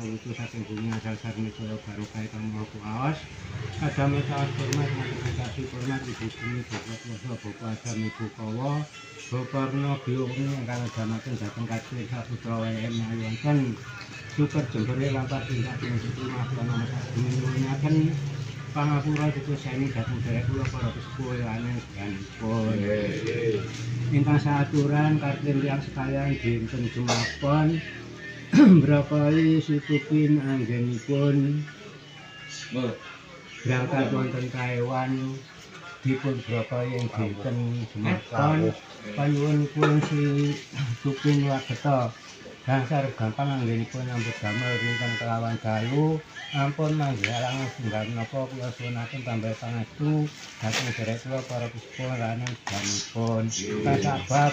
ingkang lucu saking bumi asal sarmi kaya barokah kang maha kuwaos. Kadamel saos hormat ngatur hormat Ibu Bumi, Bapak Kuasa, Bapak Adam, Ibu Kawa, Bapak Biung ingkang ngedamaken dhateng Kadir Saputra WM wonten Super Jembere lampah tindak pinuju mahlana nyuwunaken pangapura dipuseni dhateng derek kula para sepuh lan sedanipun. Ingkang saaturan kartin tiyang sekalian dinten Jumapon mbrokoi situpin anggenipun berangkat wonten Taiwan dipun brokoi ing dinten Jumapon panyuwunipun si Tupin wageta gangsar gampang anggenipun nyambut damel rinten kelawan dalu ampun manggih alangan setunggal menapa kula suwunaken tambah pangestu dhateng derek kula para sepuh lan sedanipun. Kasabab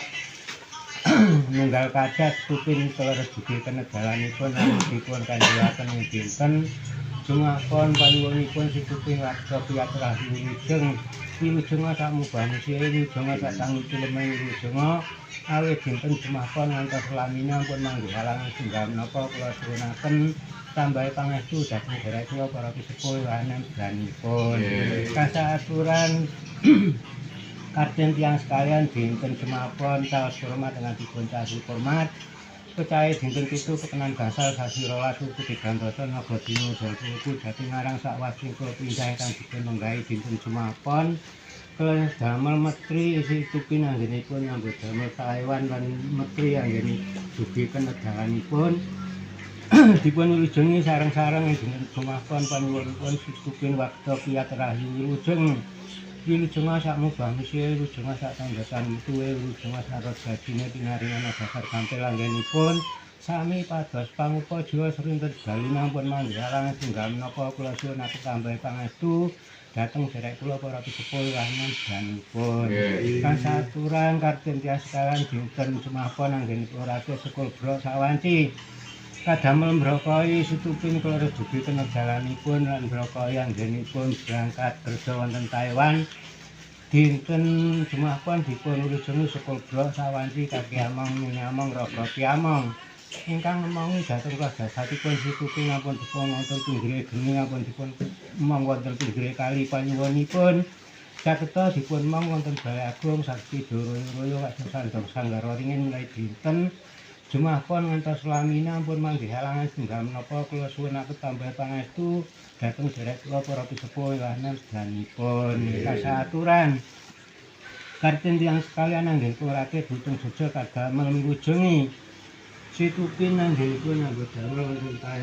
nunggal kaca Tupin keleres dugi kenegalanipun lan dipun kandhelaken ing dinten Jumapon panyuwunipun si Tupin warga piyat rahayu wilujeng wilujeng sak mubah-musuhe wilujeng sak tangi cileme wilujeng awit dinten Jumapon ngantos lamine ampun manggih alangan setunggal menapa kula suwunaken tambahi pangestu dhateng derek kula para sepuh lan sedanipun. Kasaaturan kartin tiyang sekalian dinten Jumapon saos hormat dengan dipun caci hormat pecahe dinten pitu pekenan gangsal sasi 12 wuku 3 naga dina wuku jati ngarang sakwasing kula pindah ingkang dipun lenggahi dinten Jumapon kula damel metri isi tupin anggenipun nyambut damel Taiwan lan metri anggene dugi kenegaranipun dipun wilujengi sareng-sareng ing dinten Jumapon panyuwunipun situpin wakta piyat rahayu wilujeng wilujeng sak mubah misihe wilujeng sak tandhatan metuwe wilujeng sak rejadine pinaringan dasar gampil anggenipun sami pados pangupa jiwa srinten dalu ampun manggih alangan setunggal menapa kula suwunaken tambahi pangestu dhateng derek kula para sepuh lan sedanipun. Kasaturan kartin tiyang sekalian dinten Jumapon anggenipun rake sekul brok sawanci kadamel mbrokoi situpin kula dugi kenegaranipun lan mbrokoi anggenipun berangkat kerja wonten Taiwan dinten Jumapon dipun wilujengi sekul brok sawanci kaki among minyamong raga piamong ingkang ngemongi dhateng kula jasatipun situpin ampun dipun wonten pinggire geni ampun dipun emong wonten pinggire kali panyuwunipun caketa dipun emong wonten Balai Agung sakti doroyo-royo kados sandhong sanggara ringin mulai dinten Jumapon ngantos lamine ampun manggih halangan setunggal menapa kula suwunaken tambah pangestu dhateng derek kula para sepuh lan sedanipun. Kasaaturan kartin tiyang sekalian anggen kula dutung Jogja kadamel milujengi situpin anggenipun nyambut damel wonten Taiwan.